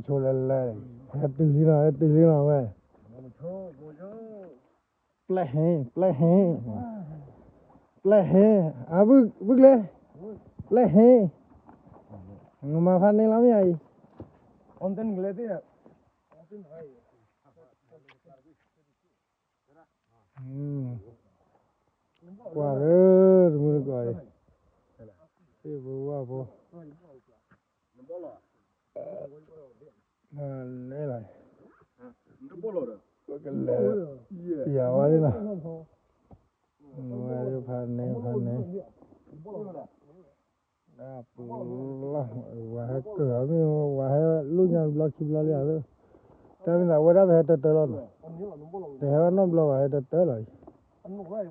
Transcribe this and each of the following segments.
ဆိလဲၤလဲၤ, ဟဲတုၤလံနီၤ, ဟဲတုၤလံနီၤဝဲ, ပျဲၢ်ဟဲ, ပျဲၢ်ဟဲ, ပျဲၢ်ဟဲ, အ ဘုၣ်ကျဲ, ပျဲၢ်ဟဲ, နမၤဖးန့ၢ်လီၤမ့ၢ်အံၤ, ကွၢ်လၢတမုၢ်တကိးအံၤ, သ့ၣ်ဖိဝၣ်ဖိ နဲလီၤ, ပကလဲၤ, ယၤဝဲလံနီၤ, ဝဲဖးန့ၢ်ဖးန့ၢ်, ပလီၢ်, ဝဲဟဲကၢၢ်အီၤမ့ၢ် ဝဲဟဲလူညါတဘျီခံဘျီလံဧါ, တၢ်မ့ၢ်သးဝဲဒၣ်ပဟဲတၢတၢလီၤနီၤ, တဟဲဘၣ်နီတဘျီဘၣ် ဟဲတၢတၢလီၤအံၤ, ဟဲ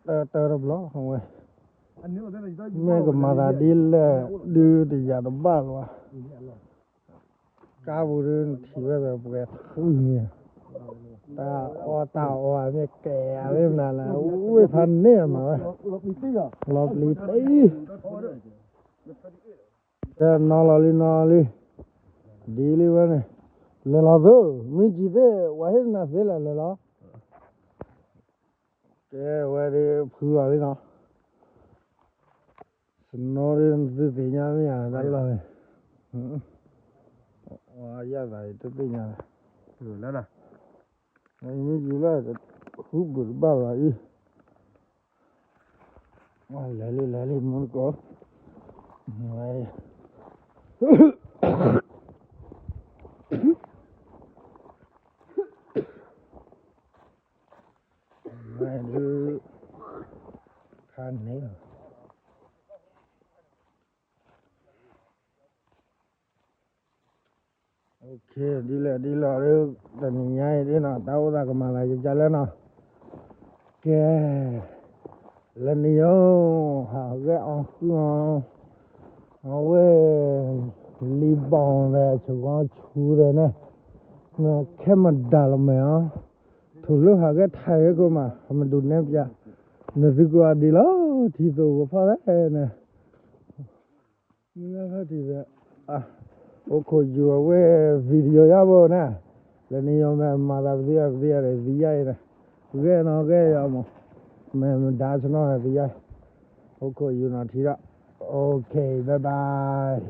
တၢတၢတဘျီဝဲ, မ့ၢ်ကမၤသးဒ်လဲၣ် ဒုးတယၤတဘၣ်လီၤ, ကါပူၤဒုးနထံၣ်ဝဲသပှဲၤထူမ့ၢ်, တၢ်အီၣ်တၢ်အီအမ့ၢ်ကဲအမ့ၢ်မနုၤလဲၣ်, ဝ့ၢ်ဖးန့ၢ်အမၤဝဲ, လီၤပျံၤတံၢ်, ကဲနီၤလီၤလံနီၤလံ, ဒ်လံဝဲန့ၣ်, လဲၤလီၤသု, မ့ၢ်ကံၤသ့ၣ် ဝဲဟ့ၣ်နၤသ့လၢလဲၤလီၤ ကဲဝဲဒၣ်ဖုလီၤလံနီၤ, စနိဒ်သုသ့ၣ်ညါမ့ၢ်ဧါ တၢ်လီၢ်န့ၣ်, ယသးအံၤတသ့ၣ်ညါ, မ့ၢ်ယံၤလၢ ဃုဘုၣ်တဘၣ်လီၤအံၤ, လဲၤလံလဲၤလံမူတကိး, ဝဲ ဝဲဒုး ခါန့ၣ်လီၤ, ဒ်လဲၣ်ဒ်လဲၣ်ဒီး တနံၤညါအံၤဒ်နီၤ တၢ်အိၣ်သးကမၤသးယကလဲၣ်နီၤ, ကဲ လၢနံၤယိၤ ဟးဂဲၤအီၤဃုအီၤ, အဝဲ လံဘီၣ်ဒီး ဆဂီဆူဒီးန့ၣ်, ခဲမဒါလီၤမဲာ်အီၤ, ထူၣ်လၢဟးဂဲၤထါဂဲၤခိၣ်မး ဟးမဒုးနဲၣ်ပျး, နသုကအိၣ်ဒ်လီၤ ထံသိးကဖီၣ်သဲန့ၣ် မ့ၢ်ဖးထံးဒီး အိၣ်ခိးယူၤအဝဲ video ယါဘိန့ၣ်, လၢနံၤယိၤမ့ၢ်မၤသးပသံအီၤပသံအီၤဒီးသံယါအံၤန့ၣ်, ဂဲၤနီၤဂဲၤယါမး, မ့ၢ်မဒါဆနီၣ်သံယါ, OK ယူၤနီၤထံဒီး, OK bye bye.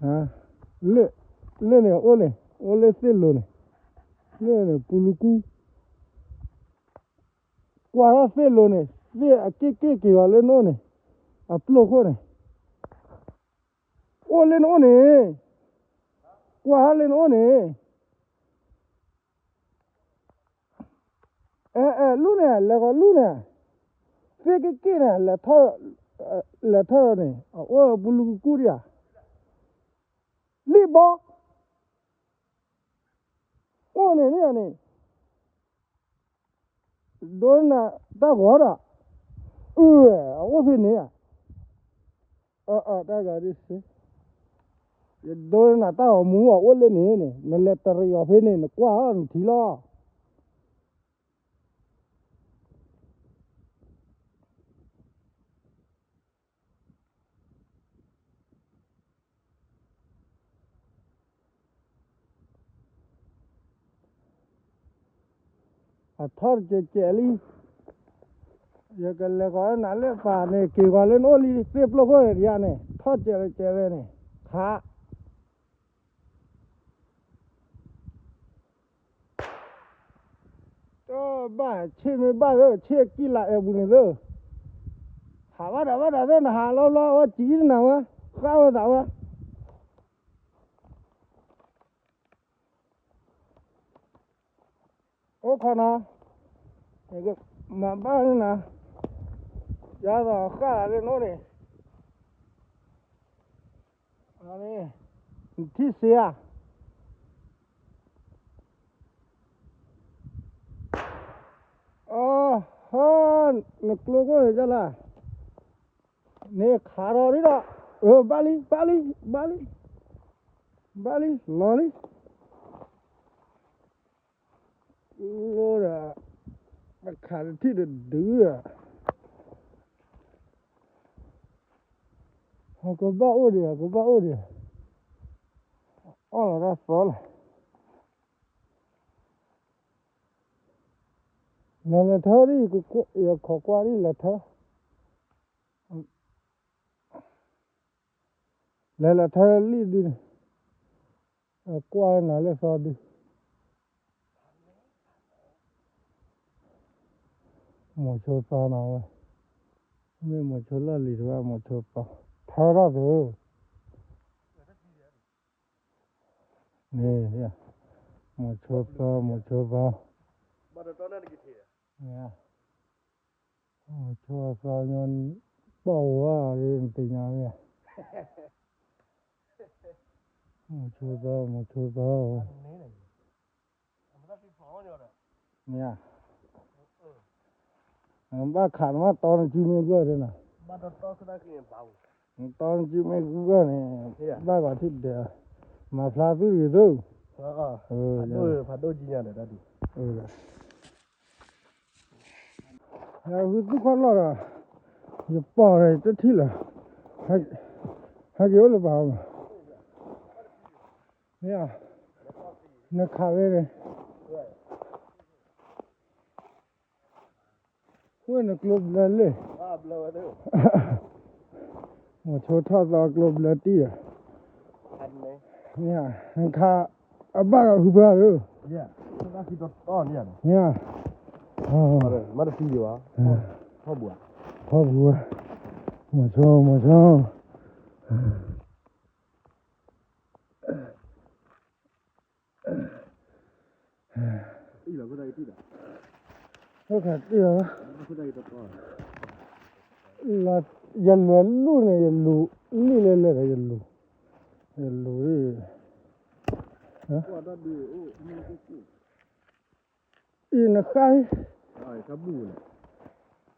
လၢန့ၣ်အိၣ်န့ၣ် အိၣ်လၢသ့ၣ်လိၤန့ၣ်, လၢန့ၣ်ပူၤလူၤကူ ကွၢ်ထီၣ်သ့ၣ်လိၤန့ၣ် သ့ၣ်အက့ၣ်က့ၣ်က့ၤဂီၤလၢနအိၣ်န့ၣ်, အပျိၢ်ခိၣ်န့ၣ်, အိၣ်လၢနအိၣ်န့ၣ်, ကွၢ်ထီၣ်လၢနအိၣ်န့ၣ်, အဲ အဲ လူန့ၣ် လဲၤဂီၤလူန့ၣ်, သ့ၣ်က့ၣ်က့ၣ်န့ၣ် လဲၤထီၣ်, လဲၤထီၣ်န့ၣ် အအိၣ်ပူၤလူၤကူဒံးဧါ, လံဘီ အိၣ်န့ၣ်န့ၣ်န့ၣ်, ဒိနၤတၢ်ဂီၤဒီး, အၢ အအိၣ်ဖဲန့ၣ်ဧါ, အၢ အၢ တၢ်ဂၤဒ်စ့, ယဒိနၤတၢ်ဂီၤမူအအိၣ်လၢန့ၣ်န့ၣ် နလဲၤတရံးအီၤဖဲန့ၣ် နကွၢ်အီၤနထံၣ်လီၤ. အထီၣ်တစဲးစဲးလံ, ယကလဲၤဂီၤနၤလၢပၢ်န့ၣ် က့ၤဂီၤလၢနအိၣ်လံ သ့ၣ်ပျိၢ်ခိၣ်န့ၣ် ယၤန့ၣ် ထီၣ်စဲးတစဲးဝဲန့ၣ်, ခး တဘၣ် ဆ့ၣ်မ့ၢ်ဘၣ်သၢ ဆ့ၣ်ကံၢ်လၢအဲၣ်ပူၤန့ၣ်သၢ, ဟးဘၣ်ဒၣ်ဘၣ်ဒၣ်သၢ နဟးလီၤလီၤဝဲ ကံၢ်နၤဝဲ ဃၣ်ဝဲသးဝဲ အိၣ်ခိးနီၤ, မၤဘၣ်န့ၣ်နၤ, ယၤသိးဃၣ်လၢနအိၣ်န့ၣ်, နထံၣ်စ့ဧါ, အဟါ, နကျိခိၣ်န့ၣ်ဒ်လဲၣ်, န့ၣ်ခးထီၣ်လံဒီး, အၢ ဘၣ်လံ ဘၣ်လံ ဘၣ်လံ, ဘၣ်လံ လီၤလံ အိၣ်ဒီး တခးတထံၣ်တဒုဒီး, အကဘၣ်အိၣ်ဒံး အကဘၣ်အိၣ်ဒံး, အီၣ်လီၤတၢ်သီလီၤ, လဲၤလဲၤထၢဒ် ယခိးကွၢ်ဒ်လဲၤထၢ, လဲၤလဲၤထၢလံဒ်န့ၣ်, ကွၢ်နၤလၢသီဒု, မိၤဆိသီနီၤဝဲ, မ့ၢ်မိၤဆိလီၢ်လံၤတဝဲ မိၤဆိသီ, ထၢထီၣ်သု, န့ၣ်, မိၤဆိသီ မိၤဆိသီ, မိၤဆိသီညီ, ပီၢ်ဝါလၢနသ့ၣ်ညါမ့ၢ်ဧါ, မိၤဆိသီ မိၤဆိသီ, မ့ၢ်ဧါ, ဘၣ်ခးနမ့ၢ်တီနစုမ့ၢ်ဂၢၢ်န့ၣ်နီၤ, တီနစုမ့ၢ်ဂၢၢ်န့ၣ်, ဘၣ်ဂီၤထံၣ်ဒဲး, မၤဖျါသုတဂ့ၤသု, ဖးဒိၣ်ကံညါဒီးတၢ်ဒုး, ဟဲဃုသူၣ်ခီၣ်လီၢ်ဒီး, ယပီၢ်ဒီးယတထံၣ်လၢၤ, ဟဲက့ၤအိၣ်လၢၤဘၣ်, မ့ၢ်ဧါ, နခးဝဲန့ၣ် ဝဲနကျိဘျၢလ့ၣ်, မိၤဆိထီၣ်သီကျိဘျၢတံၢ်ဒီး, မ့ၢ်ဧါ, နခးအဘၣ်ဂၤဃုပှၤဧၢ, မ့ၢ်ဧါ, မ့ၢ်တသံဒံးဘၣ်, ထီၣ်ပူၤ, ထီၣ်ပူၤ, မိၤဆိ မိၤဆိ ယလဲၤလူၤလူၢ်န့ၣ် ယလူၤလံလဲၣ်လဲၣ်ဒီး ယလူၤ, ယလူၤ, အံၤနဃၣ်,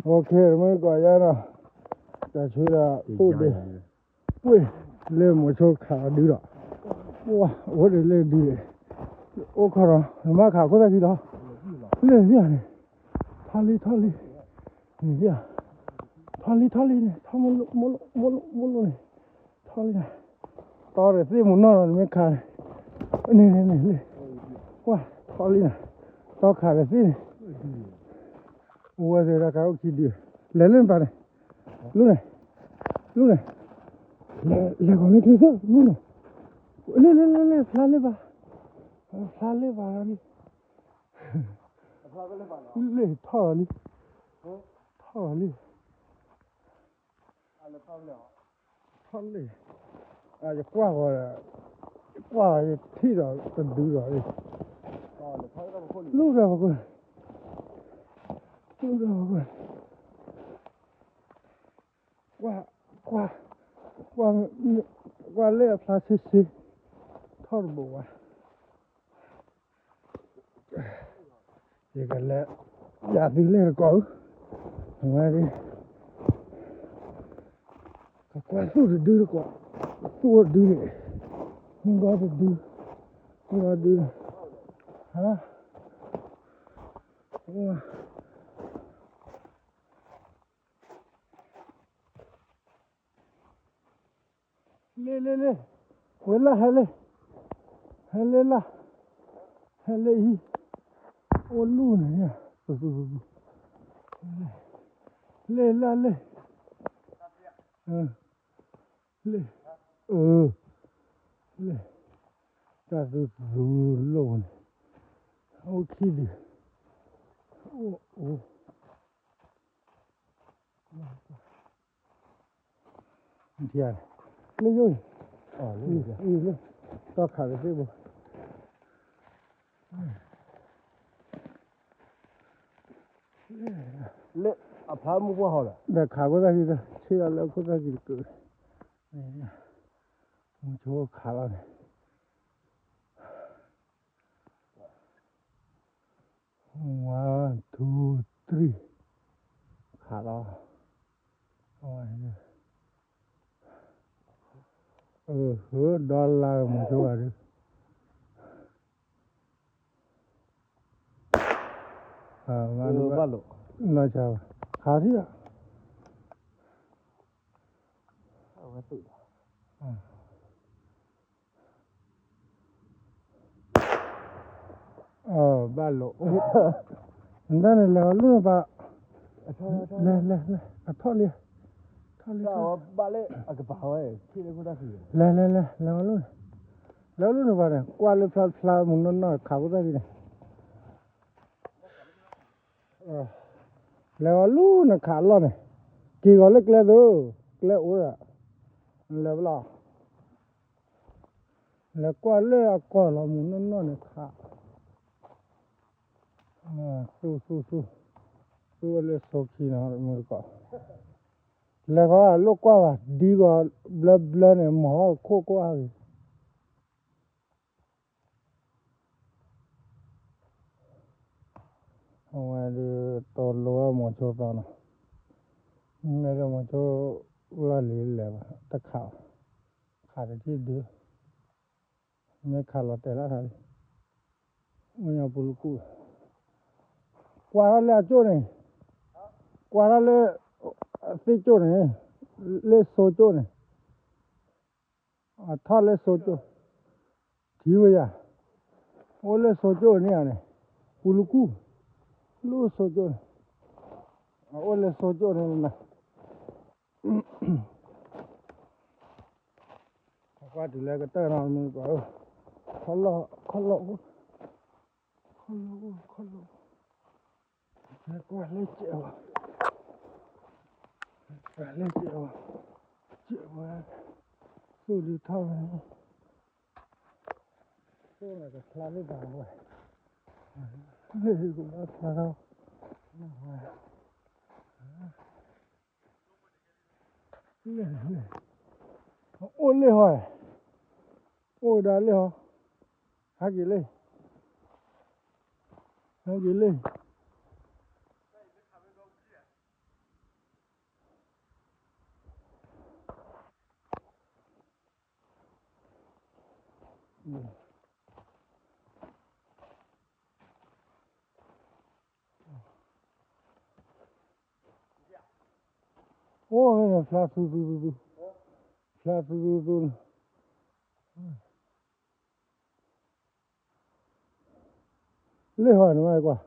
အိၣ်ခ့ မ့ၢ်ကီးယါဒီး, တၢ်ဆှၢဒီးအိၣ်ဒံး, ဝ့ၢ်, လၢမိၤဆိခးအီၤဒုဒီး, ဝါ အိၣ်ဒံးလၢဒု, အိၣ်ခီဒီး နမ့ၢ်ခးခိၣ်သၣ်ခံလီၤ, လၢန့ၣ်, ထီၣ်လံ ထီၣ်လံ, န့ၣ်, ထီၣ်လံ ထီၣ်လံန့ၣ် ထီၣ်မလိၣ် မလိၣ် မလိၣ် မလိၣ်န့ၣ်, ထီၣ်လံ, တီဒီးသ့ၣ်မုၢ်နီၢ်ဒီး နမ့ၢ်ခးန့ၣ်, န့ၣ်န့ၣ်န့ၣ်လံ, ဝါ ထီၣ်လံနၤ, တီခးဒီးသ့ၣ်န့ၣ်, အဝဲသ့ၣ်တၢ်ခးအိၣ်ခံဒု, လဲၤလၢနပၤန့ၣ်, လူန့ၣ်, လူန့ၣ်, လဲၤဂီၤမ့ၢ်ချ့သၢ လူန့ၣ်, လဲၤလဲၤလဲၤလဲၤ ဖျါလၢဘၣ်, ဖျါလၢဘၣ်လံ, လၢထီၣ်လီၤလံ, ထီၣ်လီၤလံ, ထီၣ်လံ, ယကွၢ်ဃီ, ယကွၢ်ယထံၣ်ဒီးတဒုဒီး, လူၢ်ဒီးပကွၢ်, လူၢ်ဒီးပကွၢ်, ကွၢ်, ကွၢ်, ကွၢ်လၢအဖျါဆ့ဆ့, ထီၣ်တဘိးဝဲ ယကလဲၤ, ယၤသုလဲၤတကိးဧၢ, အဝဲဒၣ်, ကကွၢ်သူၣ်တဒုတကိး, သူၣ်တဒုန့ၣ်, မုၢ်ဂီၤတဒု, မုၢ်ဂီၤဒု, ဟါ, လ့လ့လ့, ဝဲလၢဟဲလ့, ဟဲလ့လၢ, ဟဲလ့အံၤ, အိၣ်လူၢ်န့ၣ်, လ့လၢလ့, လ့, လ့, တၢ်သူသူလိၣ်န့ၣ်, အိၣ်ခံဒု, အိၣ်, မ့ၢ်ယိၣ်, တီခးကသ့ၣ်ဘိ, လၢအဖျါမုၢ်ပှၢ်ဟီဒီး ဒီးခးခိၣ်သၣ်ခံဒီး ဆ့ၣ်ဒီးလၢခိၣ်သၣ်ခံတကုး, မုၢ်ဆိခးလီၤန့ၣ် One, two, three, ခးလီၤ, အၢ ဒီလါမုၢ်ဆိဘၣ်ဒုး, နီၢ်ဆါဘၣ်, ခးထံၣ်ဘၣ် ဘၣ်လိာ်, နတၢ်န့ၣ်လဲၤအီၤလိၣ်နပၤ, လဲၤလဲၤလဲၤ အထီၣ်လံ, ထီၣ်လံ, လဲၤလဲၤလဲၤ လဲၤအီၤလိၣ်န့ၣ်, လဲၤအီၤလိၣ်န့ၣ်ပၤန့ၣ် ကွၢ်လၢဖျါဖျါမုၢ်နီၢ်နီၢ်ခးဖိသၣ်ဒ်န့ၣ် လဲၤအီၤလၢနခးအလီၢ်န့ၣ်, က့ၤဂီၤလၢကျဲသိး, ကျဲအိၣ်ဒီး, လဲၤဘၣ်လီၤ, လဲၤကွၢ်လၢအကီၢ်လီၤမုၢ်နီၢ်နီၢ်န့ၣ်ခး, သူသူသူ, သူဝဲလၢဆိခံနီၤမုၢ်တကိး, လဲၤဃီလိၣ်ကွၢ်ဘၣ် ဒ်ဂီၤဘျၢဘျၢန့ၣ် မီၢ်ဟီၣ်ခိၣ်ကိၣ်အါဂ့ၤ အဝဲဒုး တီၤလိဝဲမီၤဆိသီနီၤ, မ့ၢ်လၢမီၤဆိလၢလံၤလဲၣ်ဘၣ် တခးဘၣ်, ခးတထံၣ်ဒုး, မ့ၢ်ခးလီၤတဲာ်လၢခါလံ, မ့ၢ်ညီပူၤလၢကူၣ်, ကွၢ်ထီၣ်လၢအကၠိၣ်န့ၣ်, ကွၢ်ထီၣ်လၢ အသ့ၣ်ကၠိၣ်န့ၣ်, လၢစိကၠိၣ်န့ၣ် အထီၣ်လၢစိကၠိၣ်, ထံၣ်ဝဲယၤ, အိၣ်လၢစိကၠိၣ်န့ၣ်ဧါန့ၣ်, ပူၤလၢကူၣ်, လၢစိကၠိၣ်န့ၣ်, အအိၣ်လၢစိကၠိၣ်န့ၣ်နၤ, ကွၢ်တုၤလၢကတၢၢ်နီၤမုၢ်ပှၤဧၢ, ခီၣ်လီၢ်, ခီၣ်လီၢ်အိၣ်, ခီၣ်လီၢ်အိၣ်, ခီၣ်လီၢ်အိၣ်, ကွၢ်လၢကဲးဝဲ, ကွၢ်လၢကဲးဝဲ, ကဲးဝဲ, သူၣ်ဒုးထီၣ်ဝဲန့ၣ်, သူၣ်န့ၣ်ကဖျါလၢဘၣ်ဝဲ, လၢကဘၣ်ဖျါထီၣ်, အိၣ်လၢဟီ, အိၣ်ဒၣ်လၢဟီ, ဟဲက့ၤလၢ, ဟဲက့ၤလၢ အိၣ်ဝဲန့ၣ် ဖျါသူသူသူသူ, ဖျါသူသူသူ, လၢဟီန့ၣ်မးကွၢ်,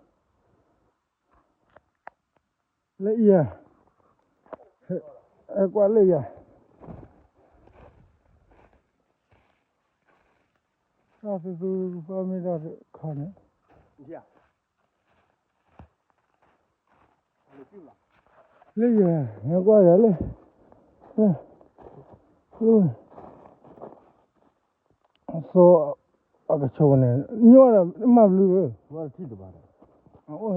လၢအံၤဧါ, ဟဲကွၢ်လၢယၤ, တၢ်သူသူသူ ပှၤမ့ၢ်တၢ်ခီန့ၣ် လၢယၤ ဟဲကွၢ်ယၤလၢ လၢ သိအကဆိကန့ၣ် ညီဒီးမၤဘျုးဧၢ, အအိၣ်ထီၣ်ဝဲ,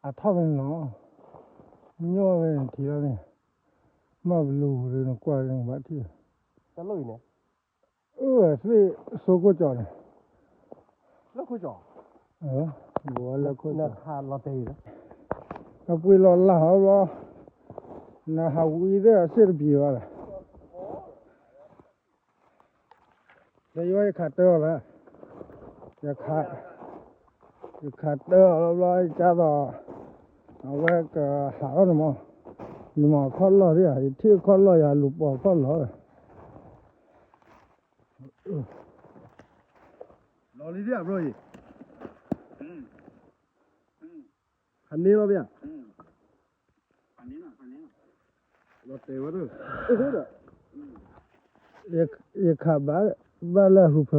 အထီၣ်ဝဲနီၤ, ညီဝဲန့ၣ်ထံၣ်လီၤန့ၣ်, မၤဘျုးဒီးနကွၢ်န့ၣ်ဘၣ်ထံၣ်, သ့ၣ်စိခိၣ်ကၠီန့ၣ်, လၢခိၣ်ကၠီ, လၢခိၣ်ကၠီ, အပှ့ၤလီၤလၢ်ဟီဘျီ, နဟးဝံၤသ့ၣ်အစ့ၣ်တပံၤဘၣ်လၢ လၢယဝဲယခးတၢ်အီၤလၢ, ယခး, ယခးတၢ်အီၤလီၤဘျီ ယကၢ်သိး, အဝဲကဟးထီၣ်န့ၣ်မး, ယမၤခီၣ်လီၢ်ဒၣ်ဧါ, ယထံၣ်ခီၣ်လီၢ် ယလူၤပိာ်ခီၣ်လီၢ်, လီၤလံဒၣ်ဧါဘျီအံၤ, ဟးန့ၢ်လီၤဘၣ်ဧါ, လီၤတဲာ်ဝဲ, ယခးဘၣ်, ဘၣ်လၢအဟူဖၢ,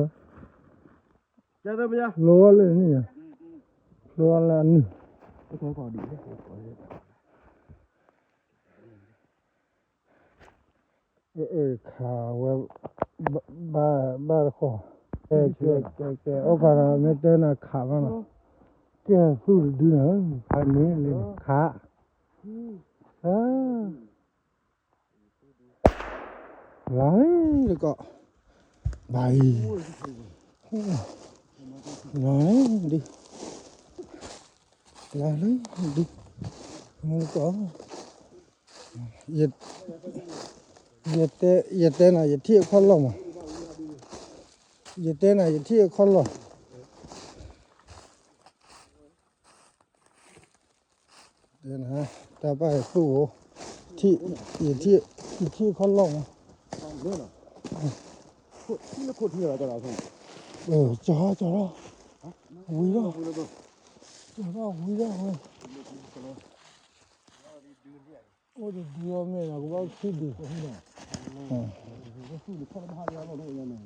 ဖျိလၢန့ၣ်, ဖျိလၢအနုာ် ခးဝဲ, ဘၣ်တဃီ, ကဲ, ကဲ, ကဲ, ကဲ, အိၣ်ခါနီၤ မ့ၢ်တဲနၤခးမးနီၤ, ကဲသူၣ်တဒုနီၤ, ဖးန့ၣ်လၢခး, လီၤတကီး, ဘၣ်အံၤ, လီၤဒုး, လီၤဒုး, မူကီး, ယတဲနၤ ယထံၣ်အခီၣ်လီၢ်မး, ယတဲနၤ ယထံၣ်အခီၣ်လီၢ် တဲနၤ, တၢ်ပာ်ယသူၣ်ဧိၤ, ထံၣ်, ယထံၣ် ယထံၣ်ခီၣ်လီၢ်မး, ကၠီထီၣ် ကၠီထီၣ်, ဝံၤထီၣ်ဝဲ, အိၣ်တဒုအမဲာ်ဒီး ကဘၣ်အိၣ်ခံဒု, ထီၣ်ခးလံလၢ, ဖဲန့ၣ်,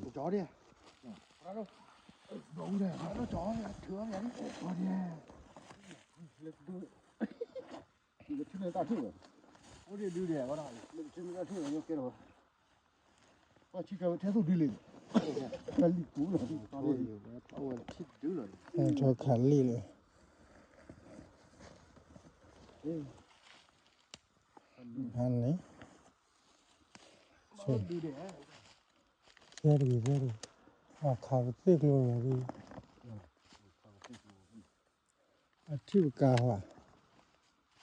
သဲတဂ့ၤ သဲတဂ့ၤ, အခးပသ့ၣ်ကျိၤလီၤဒ်, အထံၣ်ပကါဟါ,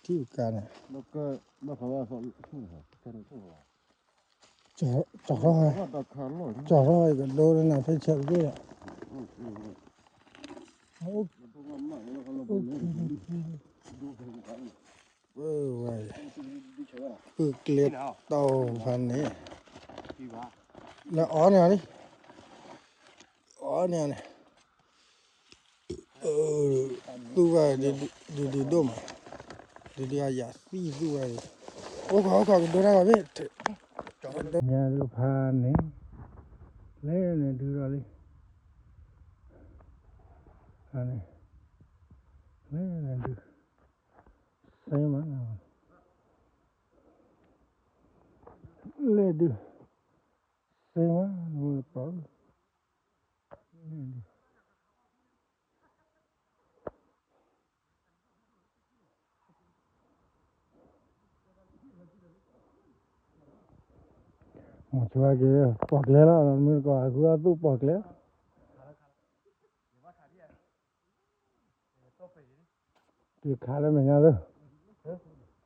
ထံၣ်ပကါန့ၣ်, ကၠီထီၣ်, ကၠီထီၣ်အံၤကဒိလၢနၤဖဲဆဲးပက့ၢ်, အိၣ်ဝဲ, ပုၢ်ကျဲတီဖးန့ၣ်, လၢအီန့ၣ်လံ, အီန့ၣ်န့ၣ်, သူၣ်ဘၣ်ဒုးဒုးဒိၣ်မး, ဒုးဒုးအယၤသံသူၣ်ဘၣ်ဒုး, အိၣ်ခိးအိၣ်ခိးကဒိတၢ်ဂီၤ, ညါဒုးဖးန့ၣ်, လဲၤန့ၣ်ဒုးဒီးလံ, ဖးန့ၣ်, လဲၤန့ၣ်ဒုး, စ့မး, လဲၤဒုး, စ့မး, နမ့ၢ်ပီၤ, လဲၤဒုး မိၤဆိက့ၤ ပိာ်ကျဲလီၤ, မုၢ်တကိးအဃုအသူၣ်ပိာ်ကျဲလီၤ, ယခးလၢမဲာ်ညါသၢ,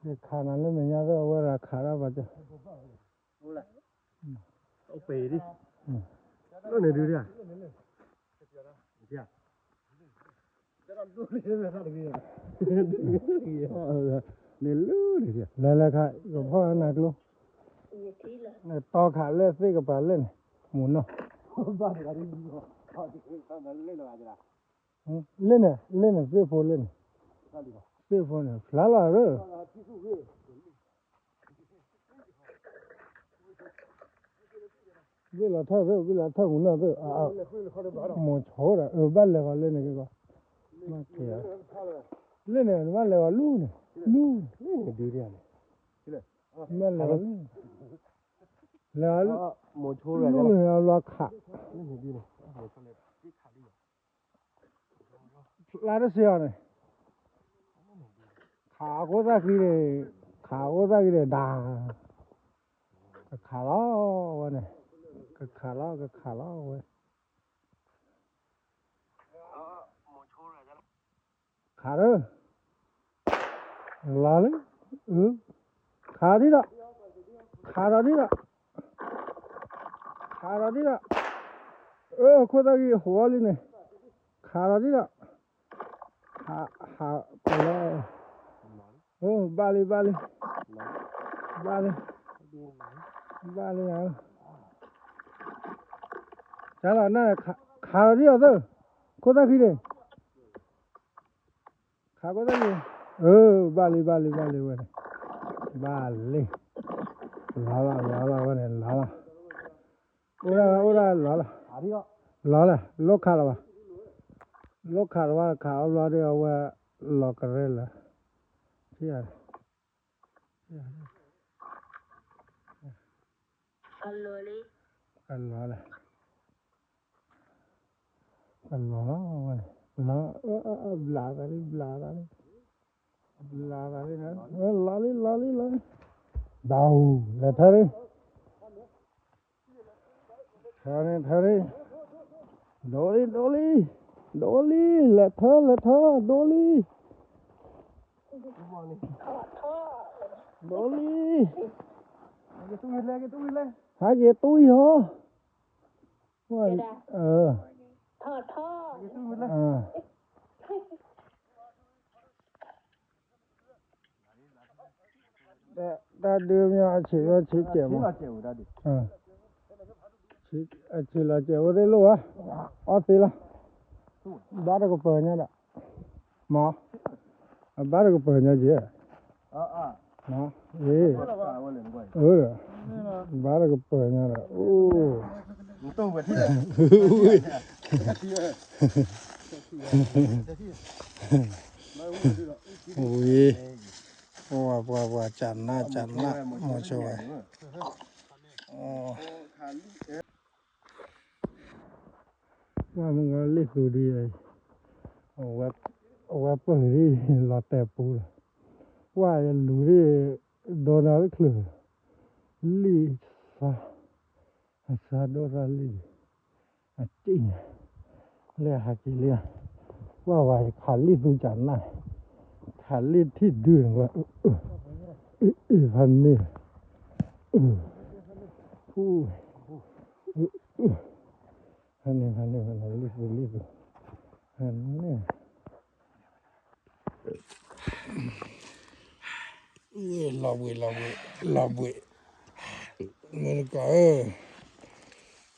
ယခးနၤလၢမဲာ်ညါသၢ အဝဲဒၣ်ခးဒၣ်ပှၤကၢ, အိၣ်ပ့ၤဒံ, လၢန့ၣ်ဒုးဒံ, န့ၣ်လၢခါ ကဖီၣ်နၤကျိ, နတီခးလၢသ့ၣ်ကပၤလၢန့ၣ်, မူနီၢ်, လၢန့ၣ် လၢန့ၣ် သ့ၣ်ဖိလၢန့ၣ်, သ့ၣ်ဖိန့ၣ် ဖျါလီၤရၢ ဘ့ၣ်လီၤထၢၣ်သ့ၣ် ဘ့ၣ်လီၤထၢၣ်မူနီၢ်သ့ၣ်, မိၤဆိဒီး အဘၣ်လဲၤဂီၤလၢန့ၣ်က့ၤကီး, လၢန့ၣ် နဘၣ်လဲၤဂီၤလူန့ၣ်, လူန့ၣ်, ဒုးဒံန့ၣ်, ဘၣ်လဲၤဂီၤလူ, လဲၤဂီၤလူ, လူန့ၣ်လီၤခး ဖျါတစ့ၢ်အီၤန့ၣ်, ခးအဃိသၣ်ဃံန့ၣ်, ခးအဃိသၣ်ဃံန့ၣ် ဒၣ်, ကခးလီၤဝဲန့ၣ်, ကခးလီၤ ကခးလီၤဝဲ, ခးလီၤ, လီၤလံ, ခးဒံးဒီး, ခးဒီးဒံးဒီး, ခးဒီးဒံးဒီး, အခိၣ်သၣ်ဃံဟးလံန့ၣ်, ခးဒီးဒံးဒီး, ဟး, ဟး, ပလီၤ, ဘၣ်လံ ဘၣ်လံ, ဘၣ်လံ, ဘၣ်လံဧၢ, တၢ်လီၤနၢ်, ခးဒီးဒံးဒီးသၢ, ခိၣ်သၣ်ဃံန့ၣ် ခးခိၣ်သၣ်ဃံ, အၢ ဘၣ်လံ ဘၣ်လံ ဘၣ်လံဝဲန့ၣ်, ဘၣ်လံ, လီၤလီၤ လီၤလီၤဝဲန့ၣ် လီၤလီၤ, အိၣ်ဒၣ် အိၣ်ဒၣ်လီၤလီၤ, လီၤလီၤ လိၣ်ခးလီၤဘၣ်, လိၣ်ခးလီၤဘၣ် ခးအီၤဘျီဒီး အဝဲလီၤကရဲလၢာ်, ထံၣ်ဧါ, အလီၤလီၤ, အလီၤလီၤဝဲန့ၣ်, လီၤ, ဘျးသးလံ ဘျးသးလံ, ဘျးသးလံ, လီၤလံ လီၤလံ လီၤလံ, ဘၣ်အူ, လဲၤထၢလံ, ထၢန့ၣ် ထၢန့ၣ်, ဒိလံ ဒိလံ, ဒိလံ, လဲၤထၢ လဲၤထၢ ဒိလံ, ဒိလံ, ဟးက့ၤတွံၢ်ဟီ, ဒီး တၢ်ဒုးမ့ၢ်အဆံးမ့ၢ်ဆံးကဲးမး, အဆံးလီၤကဲးဝဲသ့ၣ်လိၣ်ဝဲ, အီသ့လီၤ, ဘၣ်တကပၤညါဒီး, မ့ၢ်, အဘၣ်တကပၤညါကဲး, အ့, ဘၣ်တကပၤညါဒီး, အိၣ်, ဝံၤ, ပှၤပှၤပှၤ ကနးကနး မီၤဆိဝဲ, ပှၤမုၢ်ဂီၤလ့ၣ်သူဒ်အံၤ, အဝဲပၢၢ်ဒ်လီၤတဲာ်ပူၤလီၤ, ကွၢ်ယလူၤဒ် ဒီနၤတချုး, လံာ်သး, အသးဒိၣ်ထီၣ်လံာ်ဒံး, အက့ၢ်ညါ, လၢဟးက့ၤလံဧါ, ကွၢ်ဝဲယခးလံာ်သူကနၣ်, ခးလံာ်ထံၣ်ဒုးန့ၣ်ဝဲ, အ့ၣ်ဖးန့ၣ်, ဖးန့ၣ်ဖးန့ၣ်ဖးန့ၣ်လံာ်သူလံာ်သူ, ဖးန့ၣ် လီၤဘှံးလီၤဘှံးလီၤဘှံး, မုၢ်နကီၢ်ဧၢ,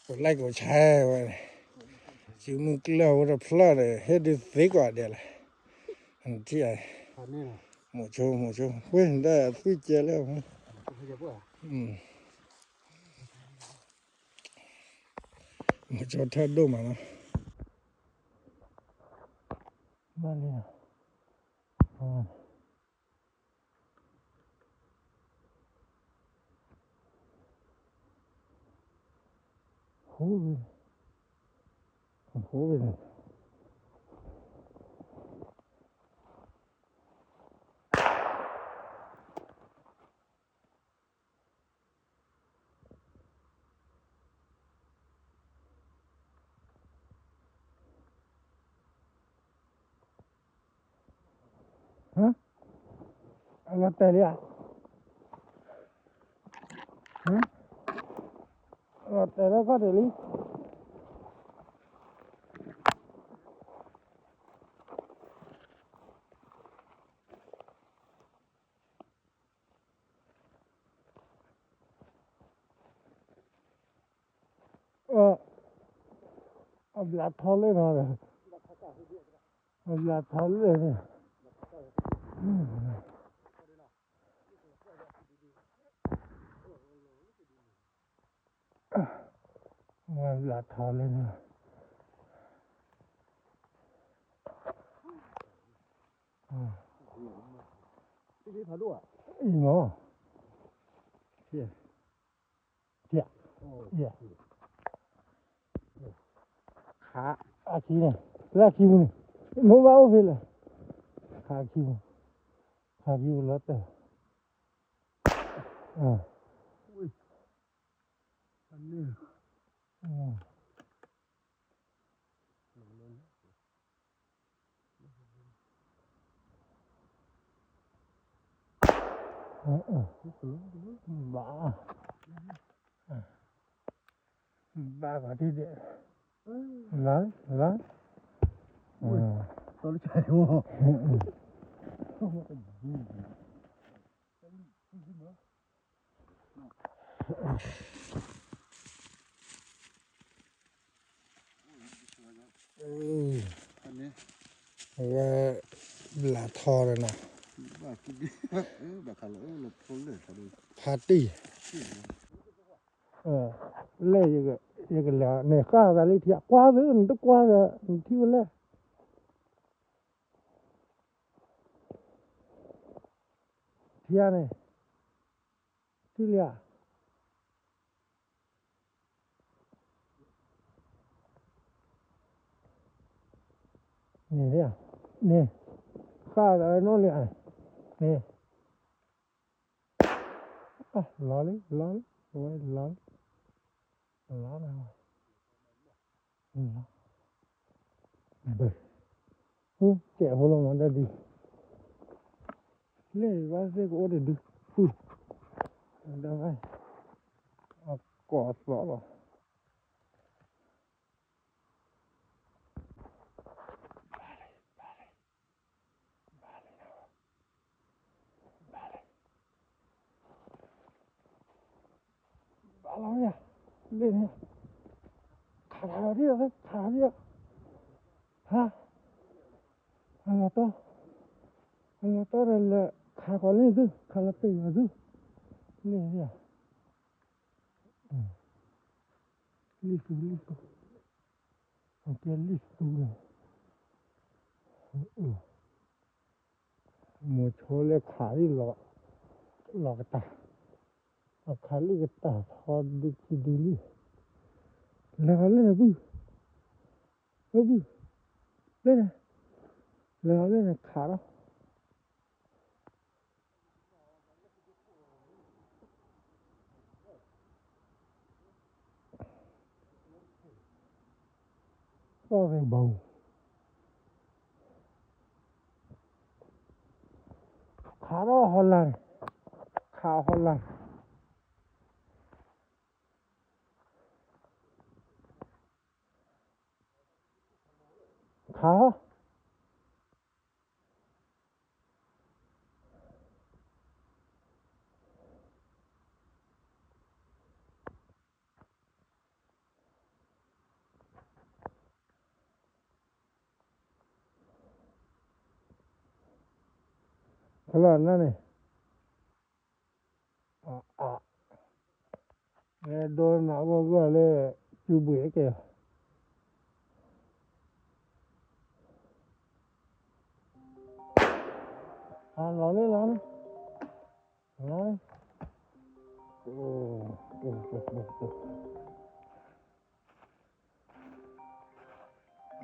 ကlikeကshareဝဲ, စုမုၢ်ကျၢၢ်ဝဲတဖျၢၣ်ဒီး ဟ့ၣ်ဒုးသ့ကွၢ်ဒဲးလီၤ, ထံၣ်, မိၤဆိမိၤဆိ, ဝဲဒၣ်သွံၣ်ကဲလၢ, မိၤဆိထၢၣ်ဒိၣ်မးနီၤ, ဘၣ်လံ, ဟိ, ဟိ, အဂၤတဲာ်လံဧါ, အဂၤတဲာ်လၢခီၣ်ထံးလံ. အဘျးထီလၢနီၤ, အဘျးထီလၢန့ၣ်, အဘျးထီလၢန့ၣ်, အံၤမ့ၢ်, ခါအခံန့ၣ်, လၢအခံပူၤန့ၣ်, မိၢ်ဘၣ်အိၣ်ဖဲလဲၣ်, ခါအခံပူၤ, ခါအခံပူၤလီၤတဲာ်, ဘၣ်, ဘၣ်ဂီၤဒ်ဒဲး, လီၤ, လီၤ, ဝဲဘျးထီလၢနီၤ, ဖါတံၢ်, လဲၣ်, ယကလဲၤန့ၣ် ဃၣ်သးလံထံ, ကွၢ်သ့ နတကွၢ်ဒီး နထံၣ်ဝဲလဲၣ်, ထံဧါန့ၣ်, ထံၣ်လံဧါ. န့ၣ်, န့ၣ်, ဃၣ်ဒီးနီၢ်လံဧါ, န့ၣ်, လီၤလံ, လီၤလံ, ဝဲလီၤလံ, လီၤလံ, ဘၣ်, ကဲးဖိလီၤမးဒ်ဒုး, လၢဘၣ်သ့ၣ်ကအိၣ်တဒု, ဒ်ဘၣ်, အကိးသီလီၤ. ဘၣ်လံ, ဘၣ်လံ, ဘၣ်လံ, ဘၣ်လံ, အလီၤယၤ, လ့ၣ်န့ၣ်, ခးလီၤဒံး, ခးလီၤဒံး, ဟါ, အလီၤတီ, အလီၤတီဒီးလဲၤခးကီးလ့ၣ်သု, ခးလီၤတ့ၢ်ယၤသု, လ့ၣ်ယၤ, လံၣ်သူလံၣ်သူ, ကဲလံၣ်သူလီၤ, မိၤဆိလၢခးလံၣ်လီၤ, လီၤကတၢၢ်, အခးလံၣ်ကတၢၢ်ထီဒုခံဒုလံ, လဲၤဂီၤလၢန့ၣ်ပုၢ်, ပုၢ်, လၢန့ၣ်, လဲၤဂီၤလၢန့ၣ်ခးလီၤ သီၣ်သ့ၣ်ဘီ, ခးလီၤဟီလာ်န့ၣ်, ခးဟီလာ်, ခး ဖဲလီၤနၢ်န့ၣ်, ဒိနၤဂီၢ်ဂီၢ်လၢ စုဘှံးကဲ, လီၤန့ၣ်လီၤန့ၣ်, လီၤန့ၣ်, လံ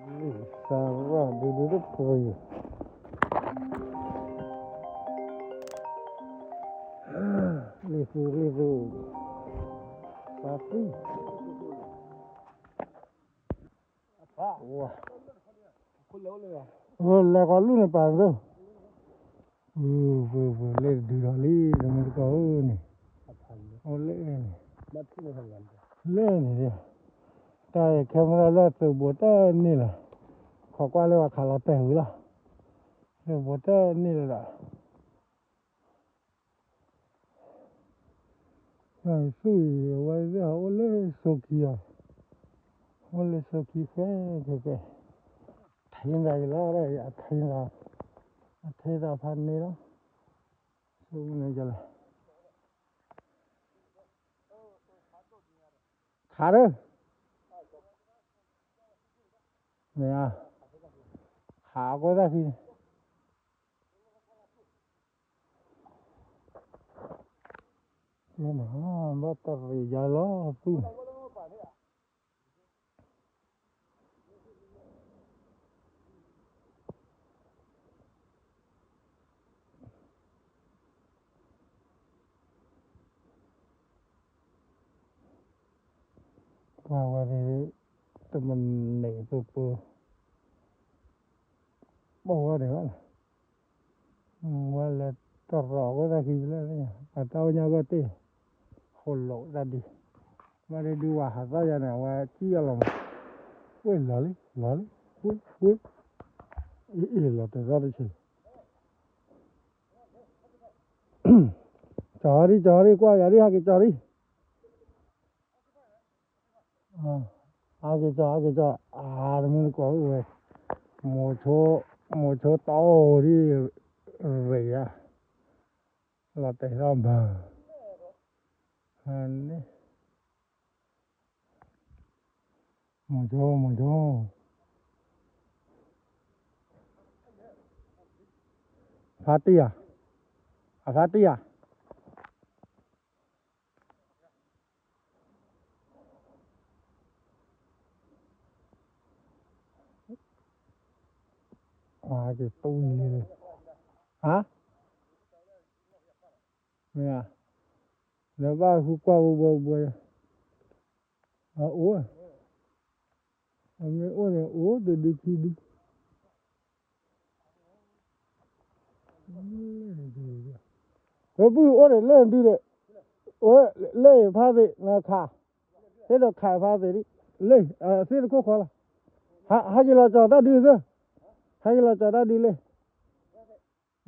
ၣ်စၢ်ရၣ်ဒုးဒုးတပှ့ၤ, လံၣ်သူလံၣ်သူ, ပှၤသံ, ဝါ, လဲၤကီးလူၢ်န့ၣ်ပာ်သၢ, လ့ၣ်တဒုးဒီးလံ တမ့ၢ်တကီၢ်ဧၢန့ၣ်, အိၣ်လၢန့ၣ်, လၢန့ၣ်, တၢ်အံၤ camera လၢသုးဘူးတန့ၢ်လီၤ, ခိးကွၢ်လၢပှၤခးလီၤတဲာ်ဝံၤလီၤ, သုးဘူးတန့ၢ်လၢၤဒီး သုးအံၤ အဝဲသ့ၣ်အိၣ်လၢစိခံအီၤ, အိၣ်လၢစိခံဃဲဃဲဃဲ, ထံသးအံၤလီၤ, အထံသး, အထံသးဖးန့ၣ်လီၤ, ဆိကမိၣ်န့ၣ်လီၤ, ခးဒီး, မ့ၢ်ဧါ, ခးအဃိသတးခံန့ၣ် ဘၣ်တရံးယါလီၤသူၣ်န့ၣ်, ပှၤဝဲန့ၣ် တမ့ၢ်န့ၣ်ပပှၤ ပဝဲန့ၣ်ဘၣ်, ဝဲလဲၤတရီးကီသးခံလၢ ပှၤတၢ်အိၣ်ညါကီၢ်တ့ၢ်, ဃိးလိာ်တၢ်ဒုး, ဘၣ်ဒုးဒုးဝဲဟးသီၣ်ယါန့ၣ် အဝဲကံၣ်အလီၤမး, ဝ့ၢ်လီၤလံ လီၤလံ, ဝ့ၢ်ဝ့ၢ်, အ့ၣ်အ့ၣ်လီၤတသီၣ်တဆံး ကၠီၤဒံ ကၠီၤဒံ ကွၢ်ယၤဒံ ဟဲက့ၤကၠီၤဒံ, ဟဲက့ၤကၠီၤ ဟဲက့ၤကၠီၤ အါ တမုၢ်တကိးအိၣ်ဝဲ, မိၤဆိ မိၤဆိတအိၣ်ဒံ ရ့ၣ်ယါ, လီၤတဲာ်ထီၣ်ဘၢ, န့ၣ် မိၤဆိ မိၤဆိ, ဖါတံၢ်ဧါ, အဖါတံၢ်ဧါ, ဟါ, မ့ၢ်ဧါ, ဒီးဘၣ်ဃုကွၢ်ဝဲဘှီဘှီ, အအိၣ်, အမ့ၢ်အိၣ်န့ၣ် အိၣ်တဒုခံဒု လၢပုၢ်အိၣ်ဒီးလၢဒုဒီး, အိၣ်လၢဖါသ့ၣ်နခး, ဟဲဒီးခးဖါသ့ၣ်ဒ်, လၢ, သ့ၣ်တခိၣ်ဃီလီၤ, ဟဲက့ၤလီၤကၠီၤတၢ်ဒုသၢ, ဟဲက့ၤလီၤကၠီၤတၢ်ဒုလၢ,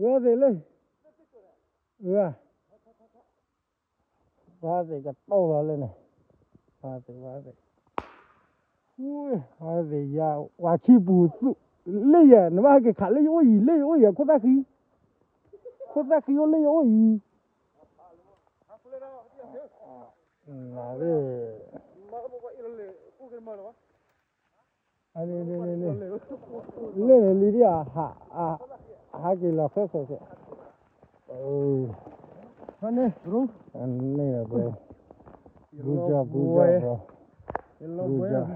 ဝဲသ့ၣ်လၢ, ဝဲ, ဖါသ့ၣ်ကတိၢ်လီၤလၢန့ၣ် ဝဲသ့ၣ်, ဝဲသ့ၣ်, ဝဲသ့ၣ်ယၤ, ဝၤခံပူၤသူၣ်, လၢယဲ, နဘၣ်ဟဲက့ၤခးလၢယအိၣ်အံၤ, လၢယအိၣ်အံၤ အခိၣ်သၣ်ဃံ, ခိၣ်သၣ်ဃံအိၣ်လၢယအိၣ်အံၤ, နသ့ၣ် လၢန့ၣ်လံဒ်အ, ဟးက့ၤလီၤဃဲဃဲဃဲ, န့ၣ်, န့ၣ်, good job, good job, bro, good job,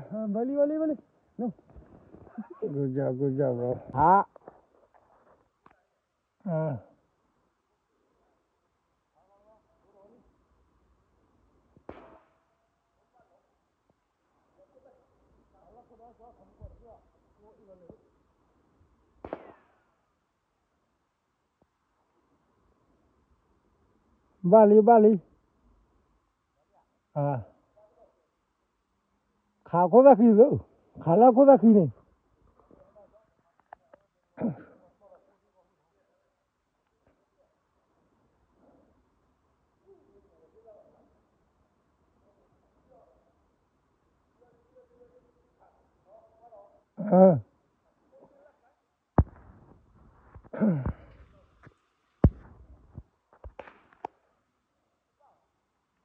good job, good job, bro, ဟး ဘၣ်လံ ဘၣ်လံ, ခးခိၣ်သၣ်ဃံလၢ, ခးလၢခိၣ်သၣ်ဃံန့ၣ်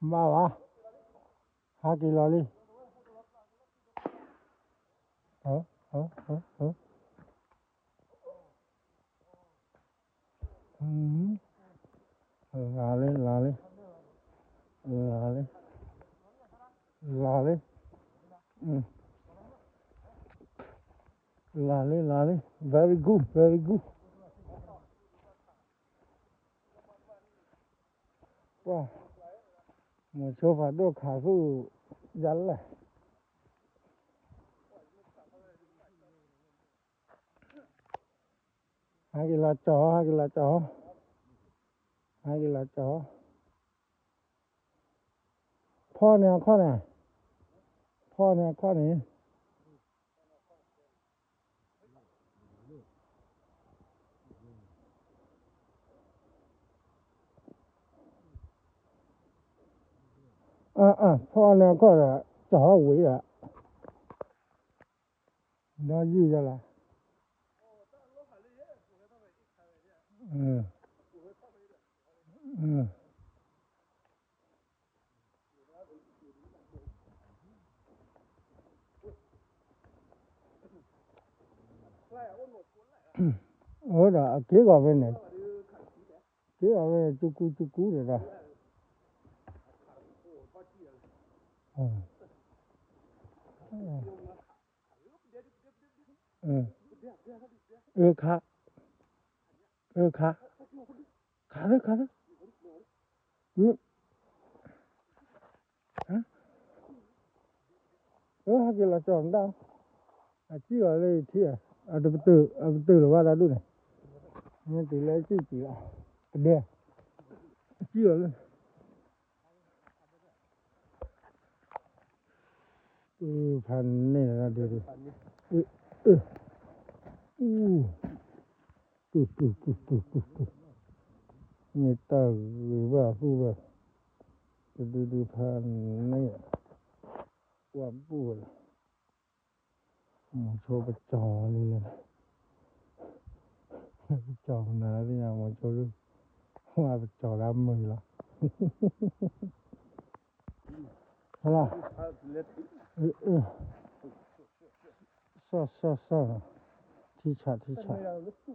မၤဝဲ, ဟးက့ၤလီၤလံ, လီၤလံ လီၤလံ, လီၤလံ, လီၤလံ, လီၤလံ လီၤလံ, very good, very good, ပှၤ, မိၤဆိဖးဒိၣ်ခးသူၣ်ယါလဲၣ် ဟဲက့ၤလီၤကၠီၤ, ဟဲက့ၤလီၤကၠီၤ, ဟဲက့ၤလီၤကၠီၤ, ဖီၣ်န့ၢ်အခီၣ်န့ၣ်, ဖီၣ်န့ၢ်အခီၣ်န့ၣ်, ဖီၣ်န့ၢ်အခီၣ်ဒီး ကၠီၤဝံၤဒီး ဒီးယုၢ်ယလၢ, အဃိဒီးအက့ၢ်ဂီၤဖဲန့ၣ်, က့ၢ်ဂီၤဖဲန့ၣ် ကကူကကူဒီးဒီး အၢ ခါ, အၢ ခါ, ခါသၢ, ခါသၢ, အၢ ဟဲက့ၤလီၤကၠီၤမတၢ်, အစံၣ်အီၤလၢယထံၣ်, အတပတုာ်, အပတုာ်လီၤဘၣ်တၢ်ဒိၣ်န့ၣ်, မ့ၢ်တုၤလၢအစံၣ်စံၣ်လီၤ, ပဒဲ, အစံၣ်အီၤလၢ ဖးန့ၣ်ဒုဒု, အူ, ပုၢ်ပုၢ်ပုၢ်ပုၢ်ပုၢ်ပုၢ်, မ့ၢ်တၢ်ဂ့ၤဘၣ်သူၣ်ဘၣ်, တဒုဒုဖးန့ၣ်, ကွၢ်ဘူၣ်ဝဲလီၤ, မိၤဆိပကၠီၤလံလဲၣ်, ပကၠီၤနၤသ့ၣ်ညါ မိၤဆိဒု, ဝဲပကၠီၤလၢမုာ်လီၤ ဟလီၤ, စီၢ်စီၢ်စီၢ်, ထံဆးထံဆး,